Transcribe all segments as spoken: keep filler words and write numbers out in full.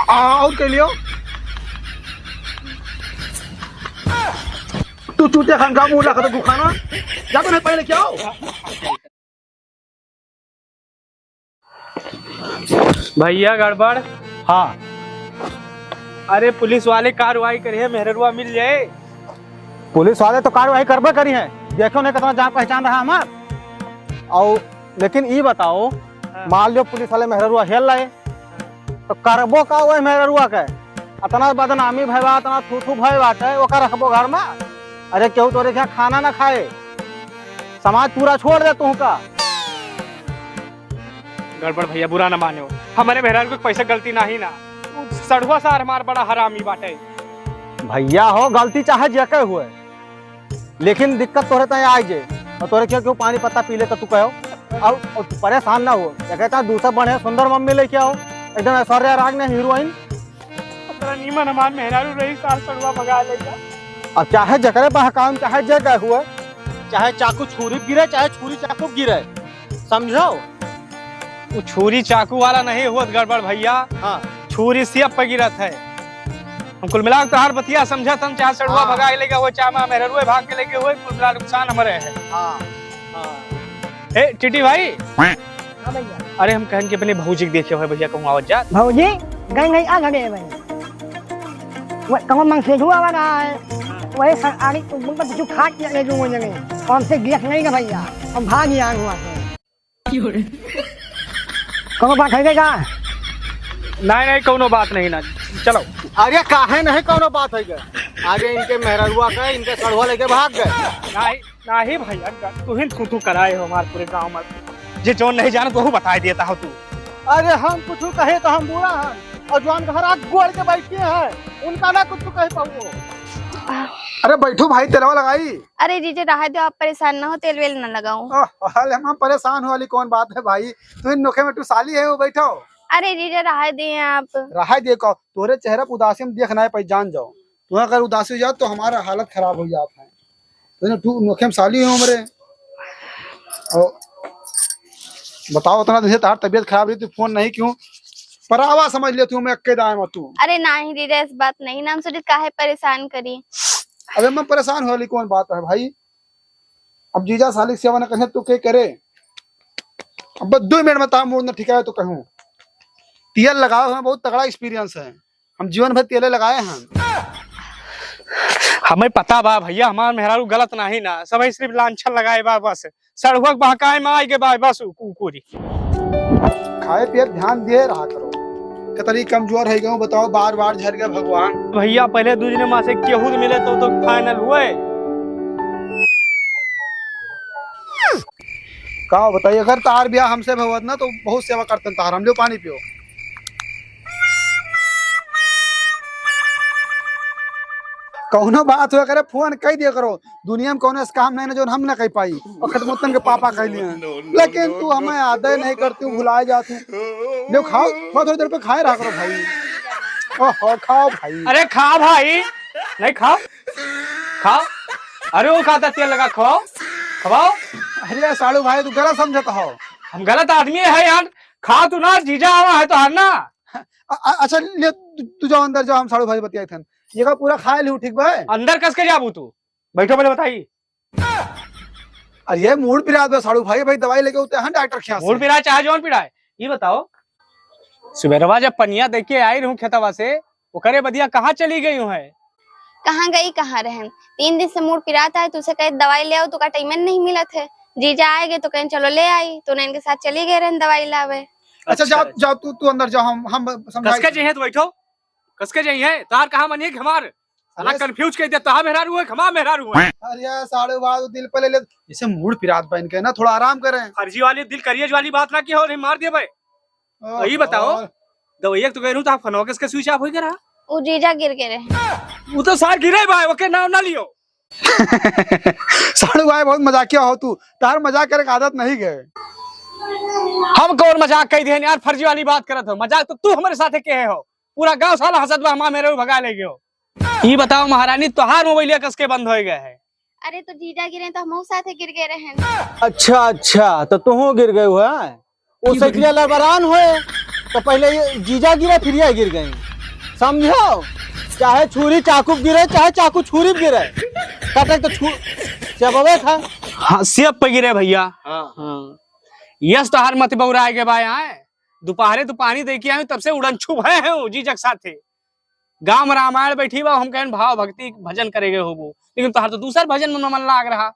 आ, और कह लियो। तू चूतिया खान का मुंह रखा तो खाना। जा तो नहीं पहले क्या हो? भैया गड़बड़। हाँ। अरे पुलिस वाले कार्रवाई करिहैं, मेहररुआ मिल जाए। पुलिस वाले तो कार्रवाई करबे करिहैं, देखो नहीं कितना जान पहचान रहा हमार। और लेकिन ई बताओ, हाँ। मान लियो पुलिस वाले मेहररुआ हेल लाए, तो करबो का ओए मेहररुआ के? अतना बदनामी भय बा, अतना थू थू भय बाटे, ओका रखबो घर में? अरे केहू तोरे के यहाँ खाना ना खाए, समाज पूरा छोड़ दे तुहका। गड़बड़ भैया, बुरा ना मानो, हमरे मेहरारू के पैसा गलती नाही ना, उ सड़ुआ सार हमार बड़ा हरामी बाटे। भैया हो, गलती चाहे जेके हुए, लेकिन दिक्कत तोरे ताईं आइ जे, और तोरे क्यों क्यों पानी पत्ता पी ले तो तू कहो, और, और तू परेशान ना हो, एक तो दूसरा बढ़िया सुंदर मम्मी लेके आओ, एकदम ऐश्वर्या राय ने हीरोइन। अतरा नीमन हमार मेहरारू रही, सार सड़ुआ भगा लेगा। अब चाहे जकरे बहकाम, चाहे जे गए हुए, चाहे चाकू छुरी गिरे, चाहे छुरी चाकू गिरे, समझो? उ छुरी चाकू वाला नहीं होत गड़बड़ भैया। हाँ। छुरी सियप पे गिरत है। हम कुल मिला के तोहार बतिया समझत हन, चाहे सड़ुआ हाँ। भगा के लेके हुए, चाहे हमार मेहररुए भाग के लेके हुए, कुल मिला नुकसान हमरे है। हाँ, हाँ। ए, टीटी भाई। हाँ भैया। अरे हम कहन कि अपने भौजी के देखे हुए भैया कहूँ आवत जात। भौजी, गई नहीं आ घरे भाई। वो कमर मंगसेधू आवा रहा है। वही सर आनी तुम पर कुछ खा के ले दूँ मुझे। हमसे गिरत नहीं ना भैया। हम भाग ही आए हुआ से। कौनो बात है का? नहीं, नहीं, कौनो बात नहीं ना। चलो। अरे, काहे नहीं कौनो बात है का? आगे इनके मेहररुआ का, इनके सड़ुआ लेके भाग गए। नहीं, नहीं भैया, तू ही थू थू कराए हो हमार पूरे गांव में। जे जौन नहीं जानत, वहू बताए देता हो तू। अरे, हम कुछ कहे तो हम बुरा हैं, और जौन घर आग गोड़ के बैठे हैं, उनका ना कुछ कह पाओ। अरे, बैठो भाई, तेलवा लगाई। अरे जीजा, रहा दो, आप परेशान ना हो, तेल वेल ना लगाओ। ओह, अरे हम परेशान हो वाली कौन बात है भाई, तू इन नोखे में टुसाली है, वो बैठो। अरे जीजा, रहा दे आप। रहा दे को, तोरे चेहरा पे उदासी हम देख ना पाई, जान जाओ। तू अगर उदासी हो जात तो हमारा हालत खराब हो जात है। तू ना, तू नोखे में साली हो हमरे। और बताओ, उतना दिन से तार तबीयत खराब रही, तू फोन नहीं क्यों? परावा समझ ले तू, मैं अक्के दाएं में तू। अरे नहीं जीजा, इस बात नहीं ना, हम सोचे काहे परेशान करी। अबे मैं परेशान हो वाली कौन बात है भाई? अब जीजा साली के सेवा न करे तो के करे? अब बस दो मिनट में तार मूड न ठिकाए तो कहूँ। तेल लगाओ, हमें बहुत तगड़ा एक्सपीरियंस है, हम जीवन भर तेले लगाए हैं। हमें पता बा भैया, हमार मेहरारू गलत नाही ना, सब सिर्फ लांछन लगाए बा बस। सड़ुआ के बहकाए में आइ गए बा, बस उ, उ कोरी। खाए पिए ध्यान दिए रहा करो। कतरी कमजोर है गए, बताओ, बार बार झर गए भगवान। भैया, पहले दूसरे माँ से केहू मिले तो, तो फाइनल हुए। का बताइए, अगर तार ब्याह हमसे भवत ना तो बहुत सेवा करते तार। हम लियो पानी पियो। कौनो बात हुआ करे, फोन कह दिया करो। दुनिया में कौनो ऐसा काम नहीं ना जो हम ना कह पाई। और खत्मोत्तन के पापा कह लिए हैं। लेकिन तू हमें याद ही नहीं करती हूँ, भुलाए जाती हूँ। लो खाओ, थोड़ा थोड़ी देर पे खाए रहा करो भाई। ओहो, खाओ भाई। अरे खा भाई, नहीं खाओ, खाओ। अरे वो खाता तेल लगा, खवाओ, खवाओ। अरे साड़ू भाई, तू गलत समझत हो। हम गलत आदमी है यार, खा तू ना, जीजा आवा है तो हर ना। अ-, अ-, अच्छा ले, तू, तू जाओ अंदर जाओ, हम साड़ू भाई बतियाई थन। ये का पूरा खा लियो, ठीक बा? अंदर कस के जाबू तू? बैठो पहले बताई। अरे ये मूड़ पिरात बा साड़ू भाई, भाई दवाई लेके होते हैं डॉक्टर के यहाँ से। मूड़ पिराए चाहे जौन पिराए, ये बताओ, सुबेरवा जब पनिया देख के आई रहूं खेतवा से, ओकरे बदिया कहाँ चली गई हूँ है? कहाँ गई, कहाँ रहन? तीन दिन से मूड़ पिरात है, तुझसे कहे दवाई ले आओ, तो का टाइम नहीं मिलत है। जीजा आए गए तो कहें चलो ले आई, तो उन्हें इनके साथ चली गए रहन दवाई लावे। अच्छा, अच्छा, जाओ, अच्छा। जाओ, तू, तू अंदर जाओ, हम, हम समझाई। कसके जइहे तो बैठो, कसके जइहे, तार कहाँ मनिए कि हमार? साला अरे, confuse कर दिया, तार मेहरारू है, हमार मेहरारू है। अरे यार, साड़ू भाई, दिल पे ले ले, जैसे मूड़ पिरात बा इनके ना, थोड़ा आराम करें। फर्जी वाली, दिल करिए वाली बात ना की हो, नहीं मार दिए भाई। ओहो। तो ये बताओ, दवाइया तो कह रहूं, तो आप फोनवा किसके switch off हो गया रहा? वो जीजा गिर गए रहे। वो तो सार गिरे भाई, ओके नाम ना लियो। साड़ू भाई बहुत मजाकिया हो तू, तार मजाक करे के आदत नहीं गए। हम कौन मजाक कह दिए यार, फर्जी वाली बात करत हो, मजाक तो तू हमारे साथे के हो, पूरा गांव साला हंसत बा, हमार मेहरारू भगा ले गयो। ई बताओ महारानी, तोहार मोबाइलिया कस के बंद हो गया है? अरे तो जीजा गिरे तो हमहू साथे गिर गए रहे। अच्छा अच्छा, तो तुहू गिर गए हुआ है? वो साइकिलिया लड़बड़ान होए, तो पहले ये जीजा गिरे, फिर ये गिर गए। समझो, चाहे छुरी चाकू पे गिरे, चाहे चाकू छुरी पे गिरे, कटे तो छू-, सेबवे था। हाँ, सेब पे गिरे भइया। हाँ। हाँ। यस, तोहार मति बउराए के बा आए। दुपहरे तू पानी दे के आए, तब से उड़न छू भए हैं जीजा के साथे। गाँव में रामायण बैठी बा, हम कहन भाव भक्ति भजन करे गए होबो, लेकिन तोहार तो दूसर भजन में मन लाग रहा।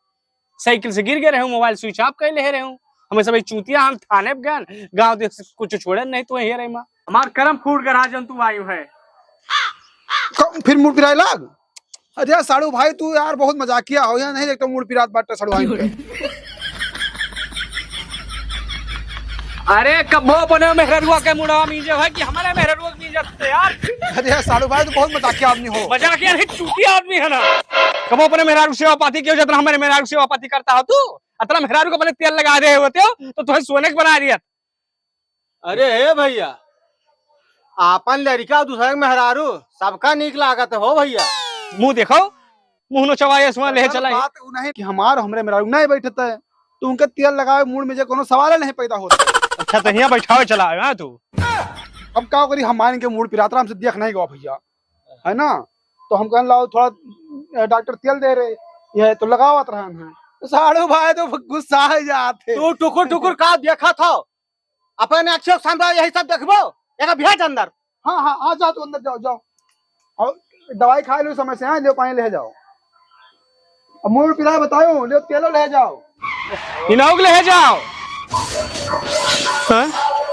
साइकिल से गिर गए रहे, मोबाइल switch off कर ले रहे। हमें सब चूतिया, हम थाने पे गए, गाँव देश कुछ छोड़े नहीं, तो यही रहे माँ। हमार करम फूट गए रहा, जन तू आयु है। क-, फिर मुड़ पिराए लाग। अरे साड़ू भाई, तू यार बहुत मजाकिया हो, यहाँ नहीं देखता मुड़ पिरात बाटे साड़ू भाई के। अरे कबो अपने मेहररुआ के मुड़वा मींजे है कि हमारे मेहररुआ के मींजत है यार। अरे साड़ू भाई, तू बहुत मजाकिया आदमी हो। मजाकिया नहीं, चूतिया आदमी है ना। कबो अपने मेहरारू सेवा पाती क्यों, जितना हमारे मेहरारू सेवा पाती करता हो तू, अतना मेहरारू को अपने तेल लगा दे होते हो तो तुम्हें सोने के बना दिया। अरे हे भइया, आपन लड़िका दूसरे के मेहरारू सबका नीक लागत हो भइया। मुँह देखो, मुँह नोचवाए सुआ ले चला। बात उ नहीं कि हमार हमरे मेहरारू नहीं बैठत है, तो उनके तेल लगावे मूड़ में जे कोनो सवाल नहीं पैदा होता। अच्छा, तो हियाँ बैठावे चला आवे, हाँ, तू? अब का करी, हमारे इनके मूड़ पिरात रहा, हमसे देख नहीं गवा भइया, है ना? तो हम कहन लाओ थोड़ा, अ, डॉक्टर तेल दे रहे, ये तो लगावत रहन है। तो साड़ू भाई तो गुस्सा है जाते। तू टुकुर टुकुर का देखा था? अपन आँखियों के सामने यही सब देखबो, एक भेज अंदर। हाँ, हाँ, आ जाओ, तू अंदर जाओ, जाओ। और दवाई खा लो समय से, हाँ, ले पानी ले जाओ। अब मूड़ पिराए बताओ, ले तेलो ले जाओ। इनाउग ले जाओ। हाँ?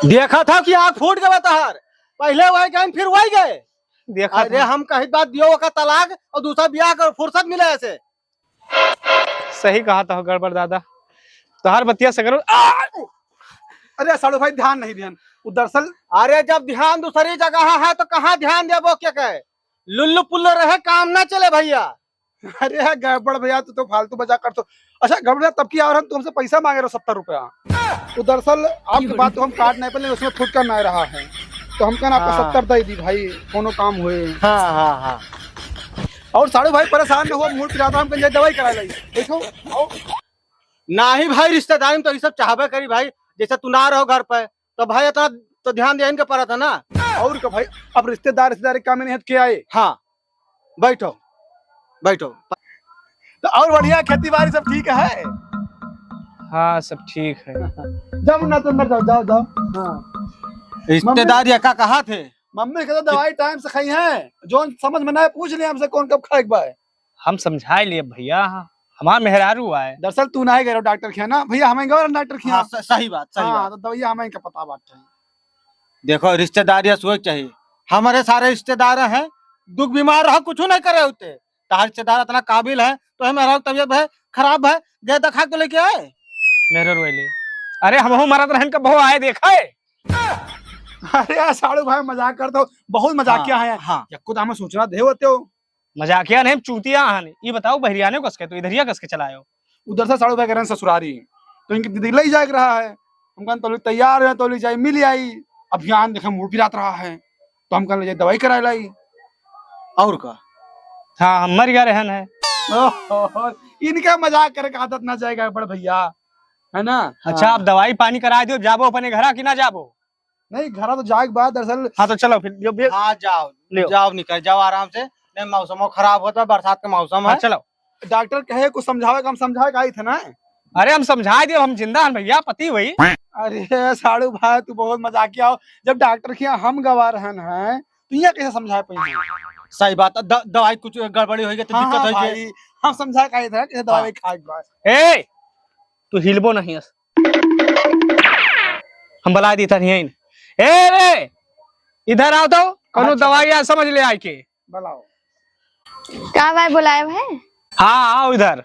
देखा था कि आँख फूट गए तहार, पहले वही गए, फिर वही गए। देखा अरे था। हम कही बात दियो ओका तलाक और दूसरा ब्याह कर, फुर्सत मिले ऐसे। सही कहा था गड़बड़ दादा, तोहार बतिया सगरो। आ! अरे साड़ू भाई, ध्यान नहीं दिहन, वो दरअसल अरे जब ध्यान दूसरी जगह है तो कहाँ ध्यान देबो के कहे? लुल्लू पुल्लू रहे काम ना चले भइया। अरे गड़बड़ भइया, तू तो फालतू मजाक करत हो। अच्छा गड़बड़, तब की आ रहा तुमसे पैसा माँगे रहो सत्तर रुपया। वो दरअसल आपकी बात तो हम काट नहीं पाए, लेकिन उसमें फुटकर नहीं रहा है, तो हम कहना आपको हाँ। सत्तर दे दी भाई, कोनो काम हुए। हाँ, हाँ, हाँ। और साड़ू भाई परेशान न हो, मूड़ पिरात रहा, हम कहीं दवाई करा लाई। बैठो, आओ। नाही भाई, रिश्तेदारी में तो ये सब चाहबे करी भाई, जैसे तू ना रहो घर पे, तो भाई इतना तो ध्यान देन के पड़ा था ना। और का भाई, अब रिश्तेदार, रिश्तेदारी काम में नहीं है तो क्या है? हाँ, बैठो, बैठो। तो और बढ़िया, खेती बाड़ी सब ठीक है? हाँ, सब ठीक है। जाओ ना, तो अंदर जाओ, जाओ, जाओ। हाँ। रिश्तेदार ये का कहा थे? मम्मी कहते दवाई टाइम से खाई है, जो समझ में ना आए, पूछ ले हमसे कौन कब खाए के बा। हम समझाए लिए भइया, हमार मेहरारू आए। दरअसल तू ना गए रहो डॉक्टर खिया ना भइया, हमें गए डॉक्टर खिया। हाँ, स-, सही बात, सही हाँ, बात। तो दवाइया हमें इनका पता बात है। देखो, रिश्तेदार ये सोच चाहिए, हमारे सारे रिश्तेदार हैं, दुख बीमार रहो, कुछ नहीं करे होते। तहार रिश्तेदार इतना काबिल है, तो हमें मेहरारू तबीयत है, खराब है, गए दिखा के लेके आए। मेहरारू वाली, अरे हमहू मरत रहन का बहु आए देखा है। अरे यार, साड़ू भाई मजाक करत हो, बहुत मजाकिया हाँ, है। हाँ। यक्को तो हमें सोचना दे होते हो। मजाकिया नहीं, चूतिया हन। ये बताओ, बहरियाने कस के तो इधरिया कस के चलायो। उधर से साड़ू भाई कह रहे हैं ससुरारी, तो इनकी दीदी ले जाए के रहा है। हम कहन तो लोग तैयार हैं, तो ले जाए, मिल आई। अब यहाँ देखे मूड़ पिरात रहा है, तो हम कहन ले जाए दवाई कराए लाई। और का? हाँ, हम मर गया रहन है। ओहो, इनका मजाक करे के आदत ना जाएगा बड़ भइया, है ना? अच्छा, हाँ। आप दवाई पानी कराए दियो, जाबो अपने घरा कि ना जाबो? नहीं, घरा तो जाए के बाद दरअसल हाँ, तो चलो फिर, जो भी हाँ, जाओ, ले। जाओ, निकल जाओ आराम से। नहीं, मौसमो खराब होता, बरसात का मौसम हाँ, है। चलो। डॉक्टर कहे कुछ समझावे का, हम समझावे का आई थे ना। अरे, हम समझाए दियो, हम जिंदा हन भइया, पति वही। अरे, साड़ू भाई, तू बहुत मजाकिया हो। जब डॉक्टर खिया हम गवा रहन हैं, तो यहाँ कैसे समझाए पाई? सही बात, द-, दवाई कुछ गड़बड़ी होई गई तो हाँ, दिक्कत हाँ, होई गई। भाई, हम समझाए का आई थे ना, कैसे दवाई हाँ। खाए के बाद। ए, तू हिलबो नहीं हस। हम बलाए दी था नहीं। ए रे, इधर आओ तो, कौनो अच्छा। दवाई आ समझ ले आए के। बुलाओ। का भाई बुलाए है? हाँ, आओ इधर।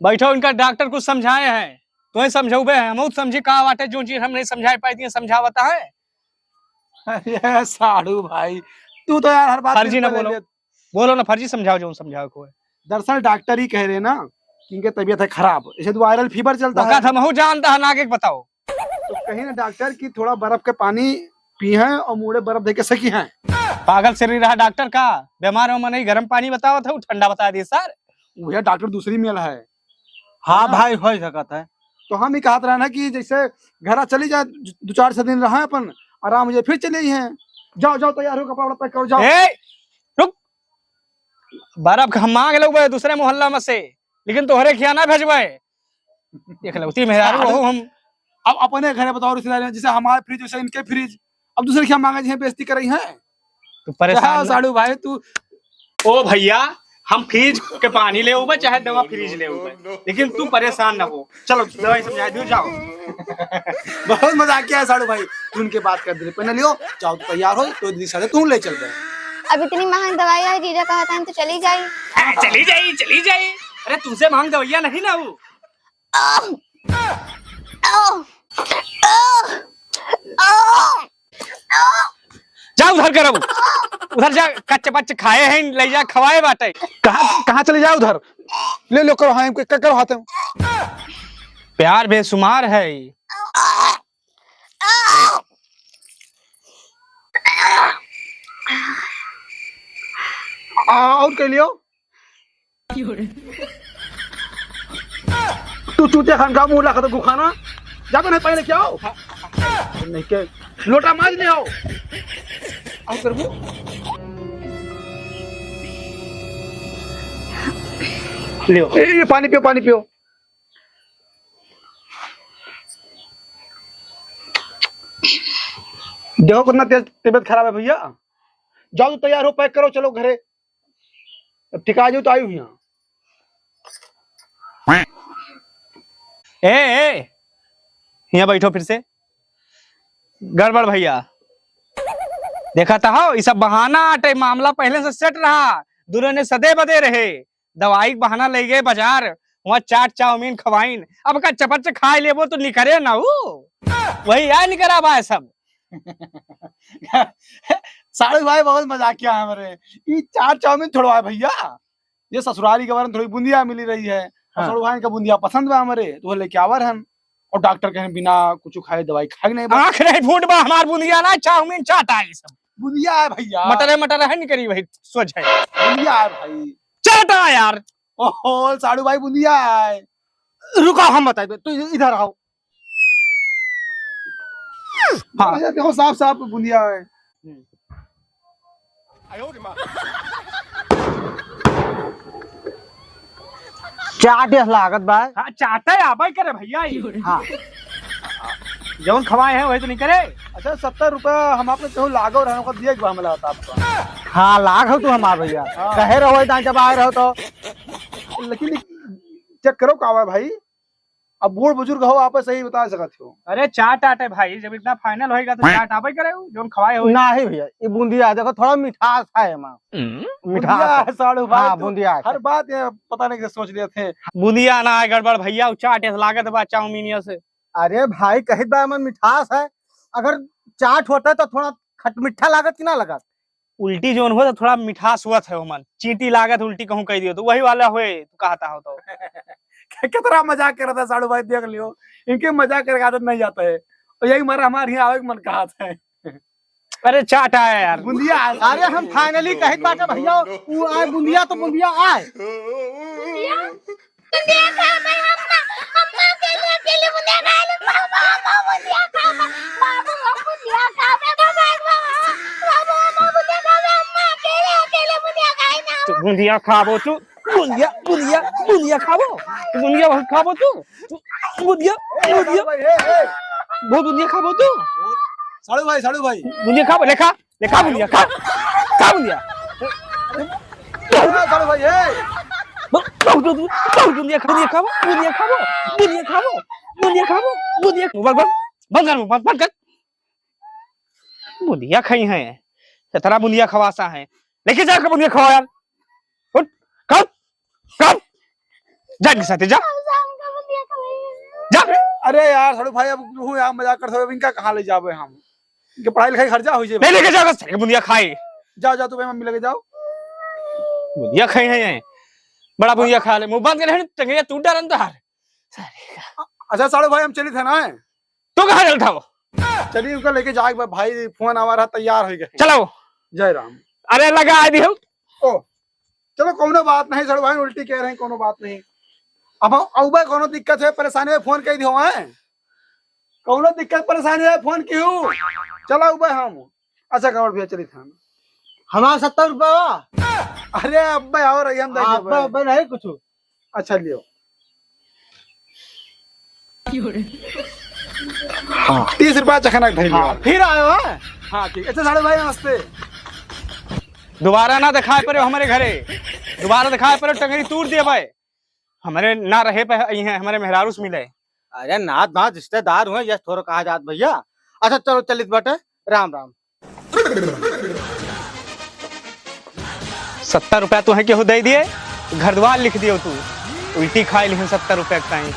बैठो, इनका डॉक्टर कुछ समझाए हैं। तो ही समझौबे हैं, हम समझी का बाटे, जो चीज हम नहीं समझाए पाई थी, समझावता है। अरे साड़ू भाई, तू तो यार हर बात फर्जी ना बोलो। बोलो ना, फर्जी समझाओ, जो समझाओ को है। दरअसल डॉक्टर ही कह रहे ना कि इनके तबीयत है खराब, इसे तो वायरल फीवर चलता है। वकात हमहू जानता है, ना आगे बताओ। तो कहीं ना डॉक्टर कि थोड़ा बर्फ के पानी पी हैं और मूड़े बर्फ दे के सकी हैं। पागल शरीर रहा डॉक्टर का, बीमार हो मने गरम पानी बतावत है, ठंडा बता दिए सर। भैया डॉक्टर दूसरी मेल है। हाँ हाँ। भाई, हो सकत है। तो हम ही कहत रहे ना कि जैसे घरा चली जाए, दो चार छह दिन रहे अपन, आराम हो जाए, फिर चले आई हैं। जाओ, जाओ, तैयार हो, कपड़ा वपड़ा पैक करो, जाओ। ए, रुक। बर्फ हम मांग लेबे दूसरे मोहल्ला में से, लेकिन तोहरे खिया ना भेजबे। एकलौती मेहरारू सारे रहू हम। अब अपने घरे बताओ रिश्तेदारी में, जैसे हमारे फ्रिज वैसे इनके फ्रिज, अब दूसरे खिया मांगे जी बेइज्जती कर रही हैं। तू परेशान हाँ, ना। साड़ू भाई तू। ओ भैया, हम फ्रिज के पानी ले उबे, चाहे दवा फ्रिज ले उबे, लेकिन तू परेशान ना हो। चलो दवाई समझा दियो, जाओ। बहुत मजाक किया है साड़ू भाई, तू उनके बात कर दे पहले लियो, जाओ तू तैयार हो तो दीदी साथे तू ले चल रहे। अब इतनी महंग दवाई है, जीजा कहत हैं तो चली जाई। ए, चली जाई, चली जाई। अरे तुमसे महंग दवाइया नहीं ना वो। जा उधर करब, उधर जा, कच्चे पच्चे खाए हैं, ले जा खवाए बाटे। कहाँ, कहाँ चले जाओ उधर, ले लो करो, हाँ, इनके करो हाथ में। प्यार बेशुमार है। आ, और कह लियो। तू चूतिया खान का मुंह लाखा तो गुखाना। जा तो नहीं पहले क्या हो? नहीं के लोटा माज ले आओ। आओ करबू। लियो। ए, ये पानी पियो, पानी पियो। देखो कितना तेज तबीयत खराब है भैया। जाओ तो तैयार हो, पैक करो, चलो घरे। अब ठिका जाओ तो आई हुई यहाँ। ए, ए, यहाँ बैठो फिर से। गड़बड़ भैया, देखा तो हो, ई सब बहाना आटे, मामला पहले से सेट रहा, दोनों ने सदे बदे रहे, दवाई के बहाना ले गए बाजार, वहाँ चाट चाउमीन खवाइन, अब का चपच खाए लेबो तो निकरे ना हो, वही आ निकरा बा सब। साड़ू भाई बहुत मजाकिया है हमरे, ई चाट चाउमीन थोड़वा है भैया, ये ससुरारी के बारे में थोड़ी बूंदिया मिली रही है, और हाँ। साड़ू भाई का बूंदिया पसंद बा हमरे, तो वो लेके आवर हन। और डॉक्टर कहें बिना कुछ खाए दवाई खाए नहीं बा। आँख नहीं फूट बा हमार, बूंदिया ना चाउमीन चाट आई सब। बूंदिया है भैया। मटर है, मटर है, नहीं करी भाई, सोच है। बूंदिया है भाई। चाट आ यार। ओहो, साड़ू भाई बूंदिया है। रुका, हम बताए, तू इधर आओ। हाँ। भैया देखो, साफ साफ बूंदिया है। चाट यह लागत बा। हाँ, चाटे आबे करे भैया ई। हाँ। जौन खवाए हैं, वही तो नहीं करे। अच्छा, सत्तर रुपया हम आपके कहूँ लागो रहे, ओकर दिए के बा, हमला होता आपका। हाँ, लाग हो तू हमार भैया। हाँ। कहे रहो, इतना जब आए रहो तो। लेकिन चेक करो का हुआ है भाई, अब बूढ़ बुजुर्ग हो, आप सही बता सकत हो। अरे चाट आटे भाई, जब इतना फाइनल होएगा तो चाट आबे करे, जौन खवाए हो। नाही भैया, ये बूंदिया है, देखो थोड़ा मिठास है एमा। हम्म। मिठास बूंदिया है। है साड़ू भाई, हाँ, तू बूंदिया है। हर बात ये पता नहीं कैसे सोच लेते हैं। बूंदिया ना है गड़बड़ भैया, वो चाट ऐसा लागत बा चाउमीन से। अरे भाई, कहित बा एमन मिठास है, अगर चाट होता तो थोड़ा खट मिठा लागत कि ना लागत? उल्टी जौन हो तो थोड़ा मिठास हुआ था ओमन, चींटी लागत उल्टी कहूँ कह दियो तो वही वाला होए, तू कहता हो तो। कितना मजाक करता साड़ू भाई, देख लियो, इनके मजाक करे के आदत नहीं जाता है, और यही मारा हमारे यहाँ आवे के मन कहा था। अरे चाट आया यार। बुंदिया आया। अरे हम finally कहित बाटे भैया, उ आए बुंदिया तो बुंदिया आए। बुंदिया? बुंदिया खाबे अम्मा, अम्मा अकेले, अकेले बुंदिया खाए ले, बाबा, अम्मा बुंदिया खाबे, बाबू हम बुंदिया खाबे, बाबा, बाबा, बाबू अम्मा बुंदिया खाबे, अम्मा अकेले, अकेले बुंदिया खाए ना। तू बुंदिया खाबो तू, बुंदिया, बुंदिया, बुंदिया खाबो, तू बुंदिया बहुत खाबो तू, तू बुंदिया, बुंदिया, ए, ए। बहुत बुंदिया खाबो तू। साड़ू भाई, साड़ू भाई। बुंदिया खाबो, लेखा। ले, खा बुंदिया, खा। खा बुंदिया। अरे, साड़ू भाई, ए। ब-, बहुत, बहुत, बहुत बुंदिया खा, बुंदिया खाबो, बुंदिया खाबो, बुंदिया खाबो, बुंदिया खाबो, बुंदिया। बंद, बंद, बंद कर, बंद, बंद कर। बुंदिया खाई हैं, कितना बुंदिया खवासा है। लेके जाके बुंदिया खवाओ यार। उठ, कब? कब? जा इनके साथे, जा। जा। अरे यार, साड़ू भाई, अब तू यार मजाक करत हो, इनका कहाँ ले जाबे हम? इनके पढ़ाई लिखाई खर्चा हो जाए। नहीं लेके जाओ, सारे बुंदिया खाए। जाओ, जाओ, तू भाई मम्मी लेके जाओ। बुंदिया खाई हैं ये। बड़ा बुंदिया खा ले, मुंह बांध के रहे, टंगैया टूट डालन तोहार। सारे का। अच्छा, साड़ू भाई, हम चली थे ना। तू कहाँ चलत हो? चलिए, उनका लेके जाए एक बार, भाई फोन आवा रहा, तैयार हो गए। चलो। जय राम। अरे लगा आ दी हम। ओ, चलो, कोनो बात नहीं, साड़ू भाई उल्टी कह रहे हैं, कोनो बात नहीं। अब हम अउबे, कौनो दिक्कत है, परेशानी है, फोन कइ दियो, हैं? कौनो दिक्कत परेशानी है, फोन किहू। चला अउबे हम। अच्छा, गौर भइया, चली थाना। हमार सत्तर रुपया बा। अरे अब्बे, और हम दे हाँ, देबे। अब्बे, अब्बे नहीं कुछ। अच्छा, लियो। हाँ, तीस रुपया चखना धइल हाँ, लियो। फिर आयो, हाँ? हाँ, ठीक। अच्छा, साढ़ू भाई, नमस्ते। दोबारा ना देखाए पड़े हमरे घरे, दोबारा देखाए पड़े, टंगरी तूर दिया भाई। हमरे ना रहे पे आई हैं, हमरे मेहरारू से मिले। अरे नात नात रिश्तेदार हुए, यस थोड़ा कहा जात भइया। अच्छा चलो चलित बाटे, राम राम। सत्तर रुपया तुहे केहू दइ दिए, घर द्वार लिख दियो तू, उल्टी खाइ लिहन सत्तर रुपया के ताई।